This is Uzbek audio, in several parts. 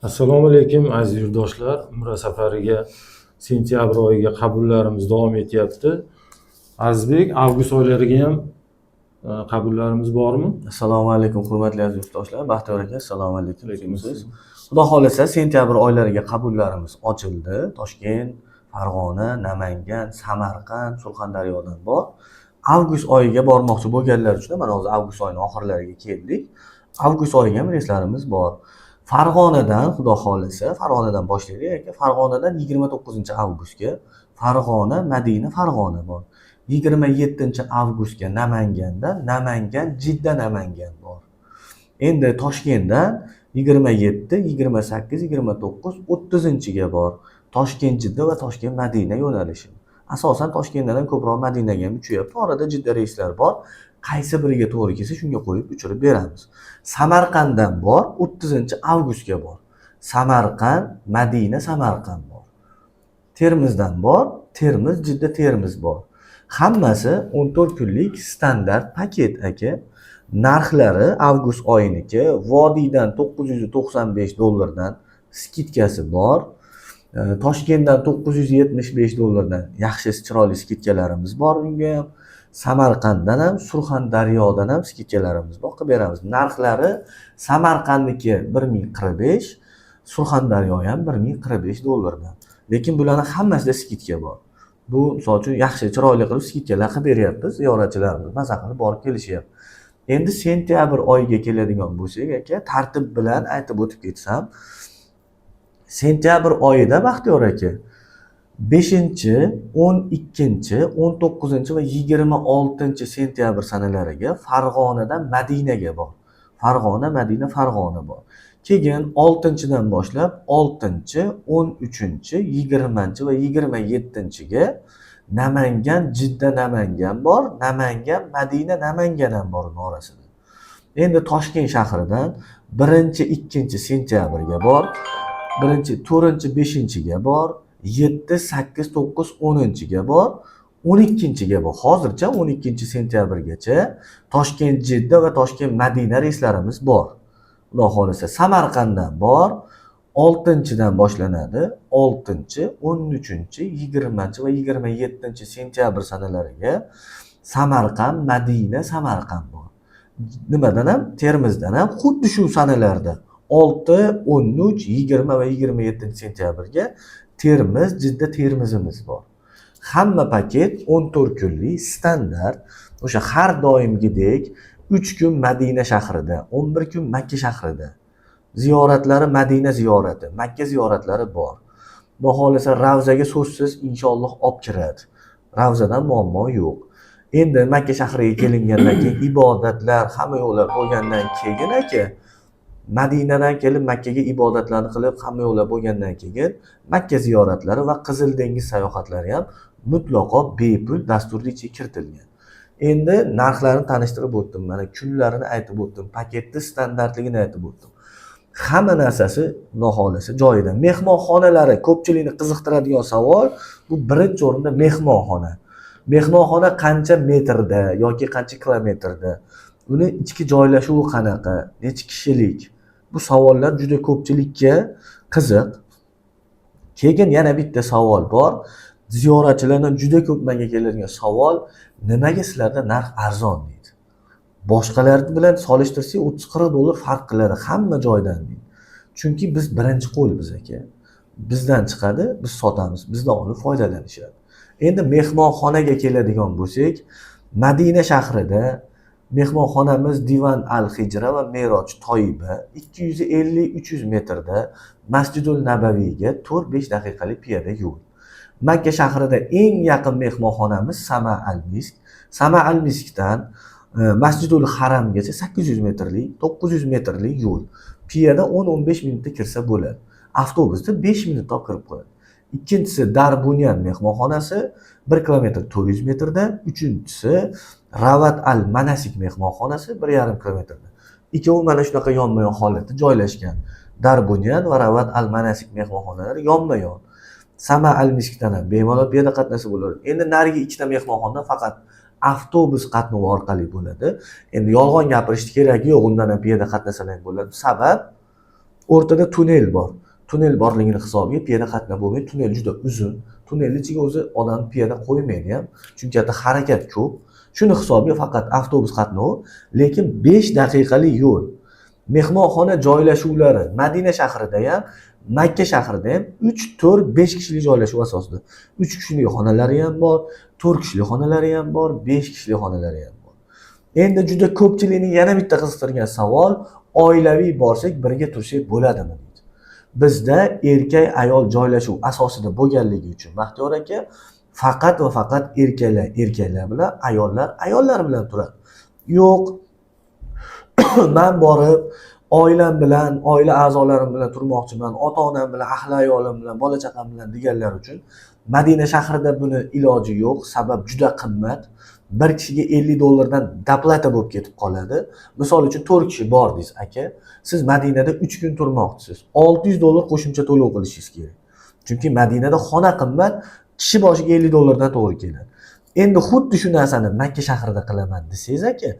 Assalomu alaykum, aziz yurtdoshlar. Umra safariga sentyabr oyiga qabullarimiz davom etyapti. Azizbek, avgust oylariga ham qabullarimiz bormi? Assalomu alaykum, hurmatli aziz yurtdoshlar. Baxtiyor aka, assalomu alaykum. Alaykum assalom. Xudo xohlasa, sentyabr oylariga qabullarimiz ochildi. Toshkent, Farg'ona, Namangan, Samarqand, Surxondaryodan bor. Avgust oyiga bormoqchi bo'lganlar uchun, mana hozir avgust oyining oxirlariga keldik. Avgust oyiga ham reyslarimiz bor. Farg'onadan, Xudo xohlasa, Farg'onadan boshlaylik, aka. Farg'onadan 29-avgustga Farg'ona, Madina, Farg'ona bor. 27-avgustga Namanganda Namangan, Jidda, Namangan bor. Endi Toshkentdan 27, 28, 29, 30-ga bor. Toshkent, Jidda va Toshkent, Madina yo'nalishi. Asosan Toshkentdan ham ko'proq Madinaga ham uchyapti. Orada Jidda reyslar bor. Qaysi biriga to'g'ri kelsa, shunga qo'yib uchirib beramiz. Samarqanddan bor, 30-avgustga bor. Samarqand, Madina, Samarqand bor. Termizdan bor, Termiz, Jidda, Termiz bor. Hammasi 14 kunlik standart paket, aka. Narxlari avgust oyiniki: vodiydan 995 dollardan, скидка si bor. Toshkentdan 975 dollardan, yaxshi, chiroyli скидка larimiz bor unga ham. Samarqanddan ham, Surxondaryodan ham скидка larimiz bor, qilib beramiz. Narxlari: Samarqandniki 1045, Surxondaryo ham 1045 dollardan. Lekin bularni hammasida скидка bor. Bu misol uchun yaxshi, chiroyli qilib скидка lar qilib beryapmiz, ziyoratchilarimiz maza qilib borib kelishyapti. Endi sentyabr oyiga keladigan bo'lsak, aka, tartib bilan aytib o'tib ketsam, sentyabr oyida, Baxtiyor aka, 5, 12, 19 va 26 sentyabr sanalariga Farg'onadan Madinaga bor. Farg'ona, Madina, Farg'ona bor. Keyin 6-dan boshlab 6, 13, 20 va 27-ga Namangan, Jidda, Namangan bor. Namangan, Madina, Namangan ham bor uni orasida. Endi Toshkent shahridan 1, 2 sentyabrga bor. 1, 4, 5-ga bor. 7, 8, 9, 10-ga bor. 12-ga bor. Hozircha 12-sentyabrgacha Toshkent, Jidda va Toshkent, Madina reyslarimiz bor. Xudo xohlasa, Samarqanddan bor. 6-dan boshlanadi. 6, 13, 20 va 27 sentyabr sanalariga Samarqand, Madina, Samarqand bor. Nimadan ham, Termizdan ham xuddi shu sanalarda 6, 13, 20 va 27 sentyabrga Termiz, Jidda, Termizimiz bor. Hamma paket 14 kunlik standart, o'sha har doimgidek 3 kun Madina shahrida, 11 kun Makka shahrida. Ziyoratlari: Madina ziyorati, Makka ziyoratlari bor. Xudo xohlasa, Ravzaga so'zsiz, inshaalloh, olib kiradi. Ravzadan muammo yo'q. Endi Makka shahriga kelingandan keyin, ibodatlar, hamma yo'llar bo'lgandan keyin, aka, Madinadan kelib Makkaga ibodatlarni qilib, hamma yo'llar bo'lgandan keyin Makka ziyoratlari va Qizil dengiz sayohatlari ham mutlaqo bepul dasturni ichiga kiritilgan. Endi narxlarini tanishtirib o'tdim, mana kunlarini aytib o'tdim, paketni standartligini aytib o'tdim. Hamma narsasi, Xudo xohlasa, joyida. Mehmonxonalari ko'pchilikni qiziqtiradigan savol, bu birinchi o'rinda mehmonxona. Mehmonxona qancha metrda yoki qancha kilometrda? Uni ichki joylashuvi qanaqa? Necha kishilik? Bu savollar juda ko'pchilikka qiziq. Keyin yana bitta savol bor. Ziyoratchilardan juda ko'p menga keladigan savol: nimaga sizlarda narx arzon, deydi. Boshqalar bilan solishtirsak, 30-40 dollar farq qiladi hamma joydan, deydi. Chunki biz birinchi qo'lmiz, aka. Bizdan chiqadi, biz sotamiz, bizdan olib foydalanishadi. Endi mehmonxonaga keladigan bo'lsak, Madina shahrida mehmonxonamiz Divan al Hijra va Meroj Toiba, 250-300 metrda, Masjidul Nabaviyga 4-5 daqiqalik piyoda yo'l. Makka shahrida eng yaqin mehmonxonamiz Sama al Misk. Sama al Miskdan Masjidul Haramgacha 800 metrlik, 900 metrlik yo'l. Piyoda 10-15 minutda kirsa bo'ladi. Avtobusda 5 minutda olib kirib qo'yadi. Ikkinchisi Darbunyan mehmonxonasi, 1 kilometr 400 metrda. Uchinchisi Ravat al Manasik mehmonxonasi, 1,5 kilometrda. Ikkovi mana shunaqa yonma yon holatda joylashgan. Darbunyan va Ravat al Manasik mehmonxonalari yonma yon. Sama al Miskdan ham bemalol piyoda qatnasa bo'ladi. Endi narigi ikkita mehmonxona faqat avtobus qatnovi orqali bo'ladi. Endi yolg'on gapirishni keragi yo'q, undan ham piyoda qatnasalar ham bo'ladi. Sabab O'rtada tunnel bor. Tunnel borligini hisobiga piyoda qatnab bo'lmaydi. Tunnel juda uzun. Tunnelni ichiga o'zi odam piyoda qo'ymaydi ham, chunki yerda harakat ko'p. Shuni hisobiga faqat avtobus qatnovi, lekin 5 daqiqalik yo'l. Mehmonxona joylashuvlari Madina shahrida ham, Makka shahrida ham 3, 4, 5 kishilik joylashuv asosida. 3 kishilik xonalari ham bor, 4 kishilik xonalari ham bor, 5 kishilik xonalari ham bor. Endi juda ko'pchilikning yana bitta qiziqtirgan savol, oilaviy borsak birga tursak bo'ladimi deydi. Bizda erkak ayol joylashuv asosida bo'lganligi uchun Baxtiyor aka faqat va faqat erkaklar erkaklar bilan, ayollar ayollar bilan turadi. Yo'q, man borib oilam bilan, oila a'zolarim bilan turmoqchiman, ota-onam bilan, ahli ayolim bilan, bola chaqam bilan deganlar uchun Madina shahrida buni iloji yo'q, sabab juda qimmat. Bir kishiga $50 доплата bo'lib ketib qoladi. Misol uchun 4 kishi bordingiz aka, siz Madinada 3 kun turmoqchisiz. $600 qo'shimcha to'lov qilishingiz kerak. Chunki Madinada xona qimmat, kishi boshiga $50 to'g'ri keladi. Endi xuddi shu narsani Makka shahrida qilaman desangiz aka,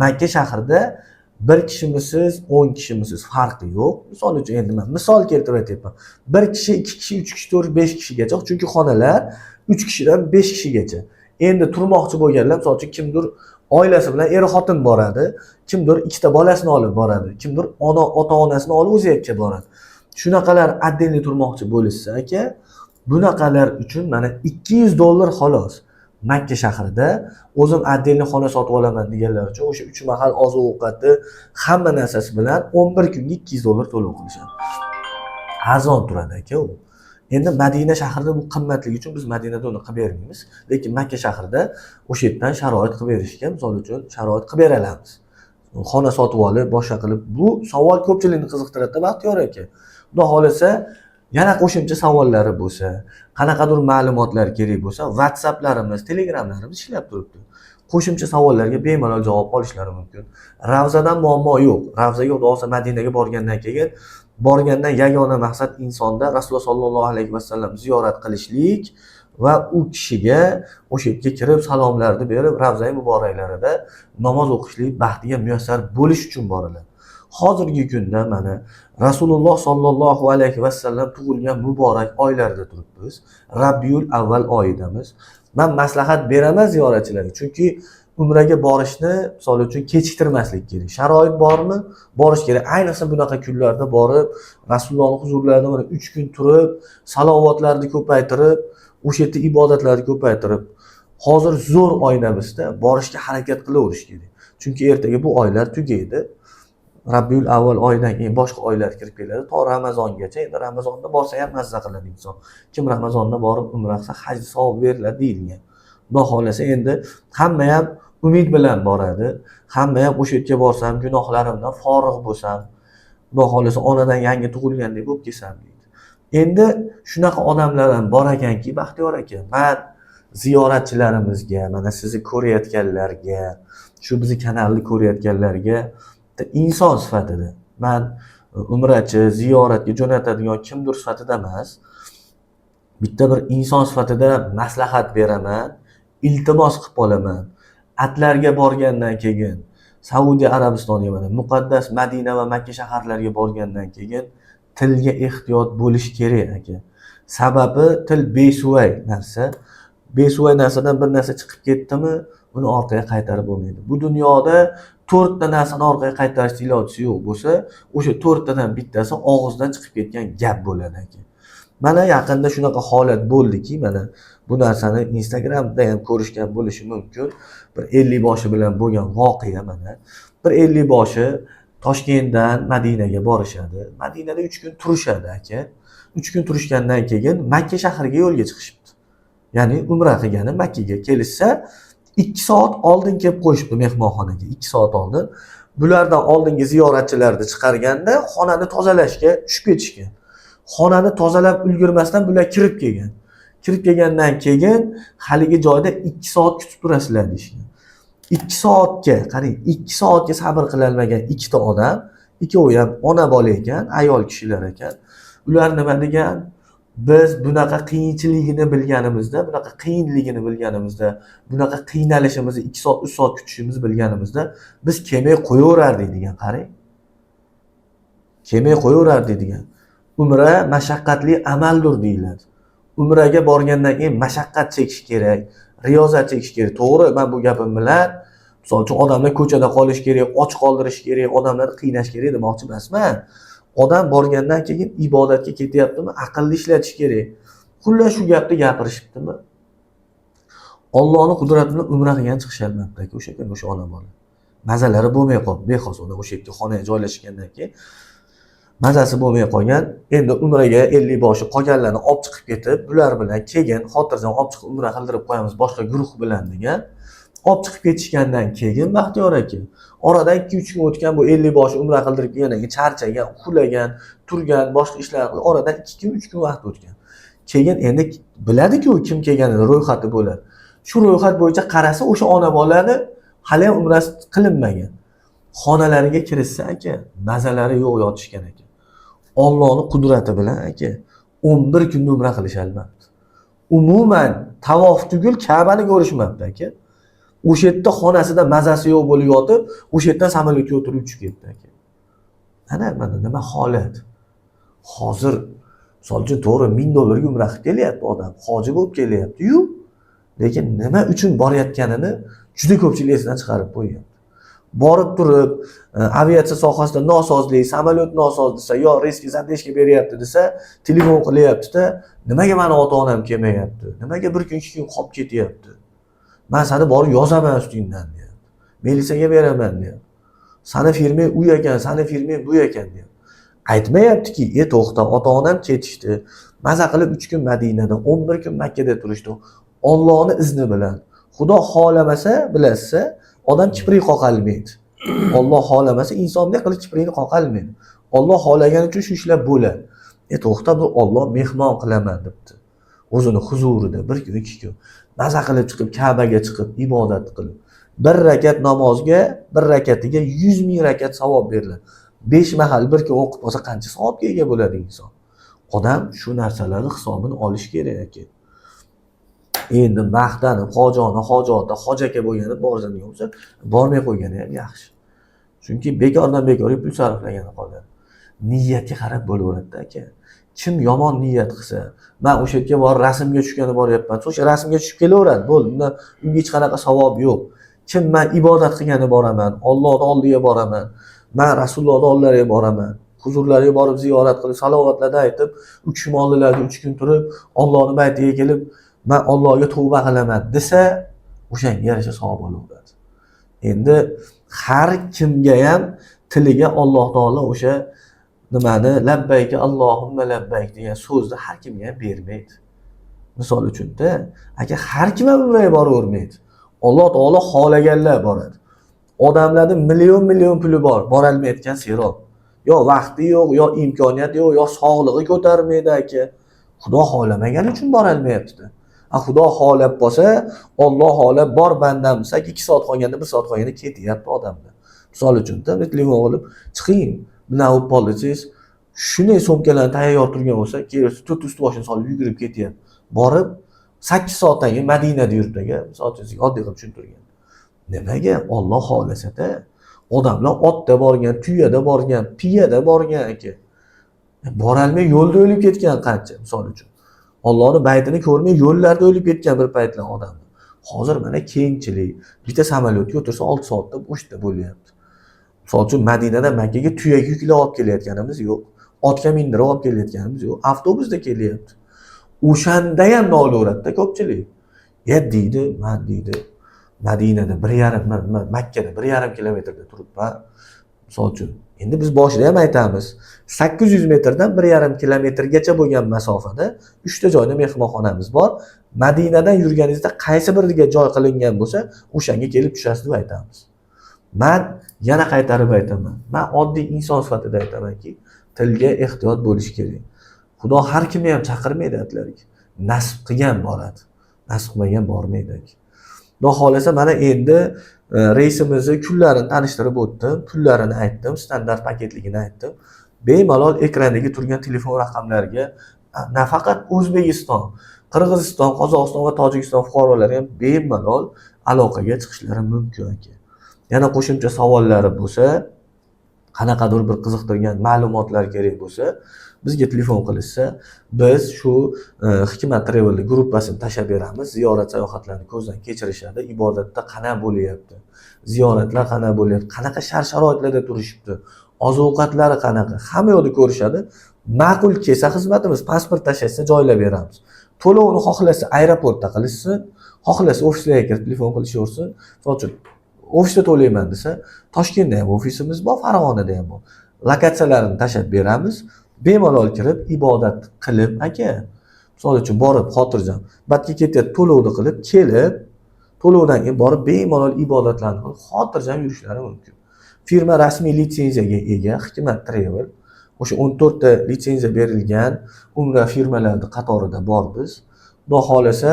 Makka shahrida bir kishimisiz, 10 kishimisiz farqi yo'q. Misol uchun endi men misol keltirib aytyapman. 1 kishi, 2 kishi, 3 kishi, 4, 5 kishigacha, chunki xonalar 3 kishidan 5 kishigacha. Endi turmoqchi bo'lganlar, misol uchun kimdir oilasi bilan er xotin boradi, kimdir ikkita bolasini olib boradi, kimdir ona ota-onasini olib o'zi yakka boradi. Shunaqalar отдельный turmoqchi bo'lishsa aka, bunaqalar uchun mana $200 xolos. Makka shahrida o'zim отдельный xona sotib olaman deganlar uchun o'sha 3 mahal oziq-ovqati, hamma narsasi bilan 11 kunga $200 to'lov qilishadi. Arzon turadi aka u. Endi Madina shahrida bu qimmatligi uchun biz Madinada uni qilib bermaymiz, lekin Makka shahrida o'sha yerdan sharoit qilib berishga, misol uchun, sharoit qilib bera olamiz. Xona sotib olib, boshqa qilib. Bu savol ko'pchilikni qiziqtiradi, Baxtiyor aka. Xudo xohlasa, yana qo'shimcha savollari bo'lsa, qanaqadir ma'lumotlar kerak bo'lsa, WhatsApplarimiz, Telegramlarimiz ishlab turibdi. Qo'shimcha savollarga bemalol javob olishlari mumkin. Ravzadan muammo yo'q. Ravzaga xudo xohlasa Madinaga borgandan keyin, borgandan yagona maqsad insonda Rasululloh sollallohu alayhi vasallam ziyorat qilishlik va u kishiga o'sha yerga kirib salomlarni berib, Ravzai muboraklarida namoz o'qishlik baxtiga muyassar bo'lish uchun boriladi. Hozirgi kunda mana Rasululloh sollallohu alayhi vasallam tug'ilgan muborak oylarda turibmiz. Rabiul avval oyidamiz. Men maslahat beraman ziyoratchilarga, chunki umraga borishni misol uchun kechiktirmaslik kerak. Sharoit bormi? Borish kerak. Ayniqsa bunaqa kunlarda borib, Rasulullohning huzurlarida mana 3 kun turib, salovatlarni ko'paytirib, o'sha yerda ibodatlarni ko'paytirib, hozir zo'r oydamizda borishga harakat qilaverish kerak. Chunki ertaga bu oylar tugaydi. Rabiul avval oyidan keyin boshqa oylar kirib keladi to Ramazongacha. Endi Ramazonda borsa ham mazza qiladi inson. Kim Ramazonda borib umra qilsa, haj savob beriladi deyilgan. Xudo xohlasa endi hamma ham umid bilan boradi. Hamma ham o'sha yerga borsam, gunohlarimdan forig' bo'lsam, Xudo xohlasa onadan yangi tug'ilgandek bo'lib kelsam deydi. Endi shunaqa odamlar ham bor ekanki, Baxtiyor aka, man ziyoratchilarimizga, mana sizni ko'rayotganlarga, shu bizni kanalni ko'rayotganlarga inson sifatida, man umrachi, ziyoratga jo'natadigan kimdir sifatida emas, bitta bir inson sifatida maslahat beraman, iltimos qilib qolaman. Atlarga borgandan keyin, Saudiya Arabistoniga, mana muqaddas Madina va Makka shaharlariga borgandan keyin tilga ehtiyot bo'lish kerak aka. Sababi til besuvay narsa. Besuvay narsadan bir narsa chiqib ketdimi, uni orqaga qaytarib bo'lmaydi. Bu dunyoda to'rtta narsani orqaga qaytarishni ilojisi yo'q bo'lsa, o'sha to'rttadan bittasi og'izdan chiqib ketgan gap bo'ladi aka. Mana yaqinda shunaqa holat bo'ldiki, mana bu narsani Instagramda ham ko'rishgan bo'lishi mumkin. Bir 50 boshi bilan bo'lgan voqea mana. Bir 50 boshi Toshkentdan Madinaga borishadi. Madinada 3 kun turishadi aka. 3 kun turishgandan keyin Makka shahriga yo'lga chiqishibdi. Ya'ni umra qilgani Makkaga kelishsa, 2 soat oldin kelib qo'yishibdi mehmonxonaga, 2 soat oldin. Bulardan oldingi ziyoratchilarni chiqarganda xonani tozalashga tushib ketishgan. Xonani tozalab ulgurmasdan bular kirib kelgan. Kirib kelgandan keyin haligi joyda 2 soat kutib turasizlar deyishgan. 2 soatga, qarang, 2 soatga sabr qilolmagan ikkita odam, ikkovi ham ona bola ekan, ayol kishilar ekan. Ular nima degan? Biz bunaqa qiyinchiligini bilganimizda, bunaqa qiyinligini bilganimizda, bunaqa qiynalishimizni, 2 soat, 3 soat kutishimizni bilganimizda biz kelmay qo'yaverardik degan, qarang. Kelmay qo'yaverardik degan. Umra mashaqqatli amaldir deyiladi. Umraga borgandan keyin mashaqqat chekish kerak, riyozat chekish kerak. To'g'ri, men bu gapim bilan misol uchun odamlar ko'chada qolish kerak, och qoldirish kerak, odamlarni qiynash kerak demoqchi emasman. Odam borgandan keyin ibodatga ketyaptimi, aqlni ishlatish kerak. Xullas shu gapni gapirishibdimi? Allohning qudrati bilan umra qilgan chiqishyapti aka o'sha kun o'sha ona bola. Mazalari bo'lmay qoldi. Bexos ular o'sha yerga xonaga joylashgandan keyin mazasi bo'lmay qolgan. Endi umraga 50 boshi qolganlarni olib chiqib ketib, bular bilan keyin xotirjam olib chiqib umra qildirib qo'yamiz boshqa guruh bilan degan. Olib chiqib ketishgandan keyin Baxtiyor aka oradan 2-3 kun o'tgan, bu 50 boshi umra qildirib kelgandan keyin charchagan, uxlagan, turgan, boshqa ishlar qilib oradan 2 kun 3 kun vaqt o'tgan. Keyin endi biladi-ku kim kelganini, ro'yxati bo'ladi. Shu ro'yxat bo'yicha qarasa o'sha ona bolani hali ham umrasi qilinmagan. Xonalariga kirishsa aka, mazalari yo'q yotishgan aka. Allohning qudrati bilan aka 11 kunda umra qilisholmabdi. Umuman tavof tugul Ka'bani ko'rishmabdi aka. O'sha yerda xonasida mazasi yo'q bo'lib yotib, o'sha yerdan samolyotga o'tirib uchib ketdi aka. Mana nima holat. Hozir misol uchun to'g'ri $1000 ga umra qilib kelyapti odam, hoji bo'lib kelyapti-yu, lekin nima uchun borayotganini juda ko'pchilik esidan chiqarib qo'yyapti. Borib turib, aviatsiya sohasida nosozlik, samolyot nosoz desa, yo резкий задержка beryapti desa, telefon qilyapti-da, nimaga mani ota-onam kelmayapti? Nimaga bir kun, 2 kun qolib ketyapti? Men seni borib yozaman ustingdan deyapti. Militsiyaga beraman deyapti. Sani firmang u ekan, sani firmang bu ekan deyapti. Aytmayaptiki, to'xta, ota-onam ketishdi. Maza qilib 3 kun Madinada, 11 kun Makkada turishdi. Allohning izni bilan. Xudo xohlamasa, bilasiz, odam kiprik qoqolmaydi. Alloh xohlamasa inson bunday qilib kiprikni qoqolmaydi. Alloh xohlagani uchun shu ishlar bo'ladi. To'xta, bu Alloh mehmon qilaman debdi. O'zini huzurida bir kun, 2 kun maza qilib chiqib Ka'baga chiqib ibodat qilib, bir rakat namozga, bir rakatiga 100 ming rakat savob beriladi. 5 mahal bir kun o'qib olsa qancha savobga ega bo'ladi inson? Odam shu narsalarni hisobini olish kerak aka. Endi maqtanib hoji ona, hoji ota, hoji aka bo'lgani boradigan bo'lsa, bormay qo'ygani ham yaxshi. Chunki bekordan bekorga pul sarflagani qoladi. Niyatga qarab bo'laveradida aka. Kim yomon niyat qilsa, men o'sha yerga borib rasmga tushgani boryapman, o'sha rasmga tushib kelaveradi, bo'ldi. Undan unga hech qanaqa savob yo'q. Kim men ibodat qilgani boraman, Allohning oldiga boraman, men Rasulullohning oldilariga boraman, huzurlariga borib ziyorat qilib, salovatlarni aytib, u kishini oldilarida 3 kun turib, Allohning baytiga kelib, men Allohga tavba qilaman desa, o'shanga yarasha savob olaveradi. Endi har kimga ham tiliga Alloh taolo o'sha nimani labbayka Allohumma labbayk degan so'zni har kimga ham bermaydi. Misol uchun-da, aka har kim ham umraga boravermaydi. Alloh taolo xohlaganlar boradi. Odamlarning million-million puli bor, borolmayotgan serob. Yo vaqti yo'q, yo imkoniyati yo'q, yo sog'lig'i ko'tarmaydi aka. Xudo xohlamagani uchun borolmayapti. Xudo xohlab bo'lsa, Alloh xohlab bor bandam desa, 2 soat qolganda, 1 soat qolganda ketyapti odamlar. Misol uchun, telefon qilib, chiqing, bundan olib qol desangiz, shunday sumkalarni tayyor turgan bo'lsa, keyin to'rt usti boshini solib yugurib ketyapti. Borib 8 soatdan keyin Madinada yuribdi aka, misol uchun sizga oddiy qilib tushuntirgan. Nimaga? Alloh xohlasa-da, odamlar otda borgan, tuyada borgan, piyada borgan aka. Borolmay yo'lda o'lib ketgan qancha, misol uchun. Allohning baytini ko'rmay yo'llarda o'lib ketgan bir paytlar odamlar. Hozir mana kengchilik, bitta samolyotga o'tirsa 6 soatda o'shda bo'lyapti. Misol uchun Madinadan Makkaga tuyaga yuklab olib kelayotganimiz yo'q. Otga mindirib olib kelayotganimiz yo'q. Avtobusda kelyapti. O'shanda ham nolaveradida ko'pchilik. Ya deydi, man deydi, Madinada 1,5, Makkada 1,5 kilometrda turibman. Misol uchun, endi biz boshida ham aytamiz, 800 metrdan 1,5 kilometrgacha bo'lgan masofada 3 ta joyda mehmonxonamiz bor. Madinadan yurganingizda qaysi biriga joy qilingan bo'lsa, o'shanga kelib tushasiz deb aytamiz. Men yana qaytarib aytaman. Men oddiy inson sifatida aytamanki, tilga ehtiyot bo'lish kerak. Xudo har kimni ham chaqirmaydi aytlarki. Nasib qilgan boradi. Nasib qilmagan bormaydi. Xudo xohlasa mana endi reysimizni kunlarini tanishtirib o'tdim, pullarini aytdim, standart paketligini aytdim. Bemalol ekrandagi turgan telefon raqamlariga nafaqat O'zbekiston, Qirg'iziston, Qozog'iston va Tojikiston fuqarolari ham bemalol aloqaga chiqishlari mumkin aka. Yana qo'shimcha savollari bo'lsa, Qanaqadir bir qiziqtirgan ma'lumotlar kerak bo'lsa, bizga telefon qilishsa, biz shu Hikmat Travel gruppasini tashlab beramiz. Ziyorat sayohatlarni ko'zdan kechirishadi. Ibodatda qanaqa bo'lyapti, ziyoratlar qanaqa bo'lyapti, qanaqa shart sharoitlarda turishibdi, oziq ovqatlari qanaqa, hamma yoqda ko'rishadi. Ma'qul kelsa xizmatimiz, pasport tashlashsa joylab beramiz. To'lovni xohlasa aeroportda qilishsin, xohlasa ofislarga kirib telefon qilishaversin. Misol uchun, ofisda to'layman desa, Toshkentda ham ofisimiz bor, Farg'onada ham bor. Lokatsiyalarini tashlab beramiz. Bemalol kirib ibodat qilib, aka, misol uchun, borib xotirjam batga ketyapti, to'lovni qilib kelib, to'lovdan keyin borib bemalol ibodatlarni qilib xotirjam yurishlari mumkin. Firma rasmiy litsenziyaga ega, Hikmat Travel o'sha 14 ta litsenziya berilgan umra firmalarni qatorida bor biz. Xudo xohlasa,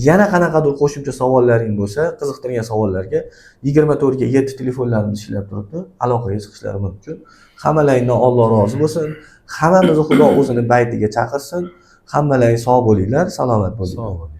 yana qanaqadir qo'shimcha savollaring bo'lsa, qiziqtirgan savollarga 24:7 telefonlarimiz ishlab turibdi, aloqaga chiqishlari mumkin. Hammalaringdan Alloh rozi bo'lsin. Hammamizni Xudo o'zini baytiga chaqirsin. Hammalaring sog' bo'linglar, salomat bo'linglar. Sog' bo'ling.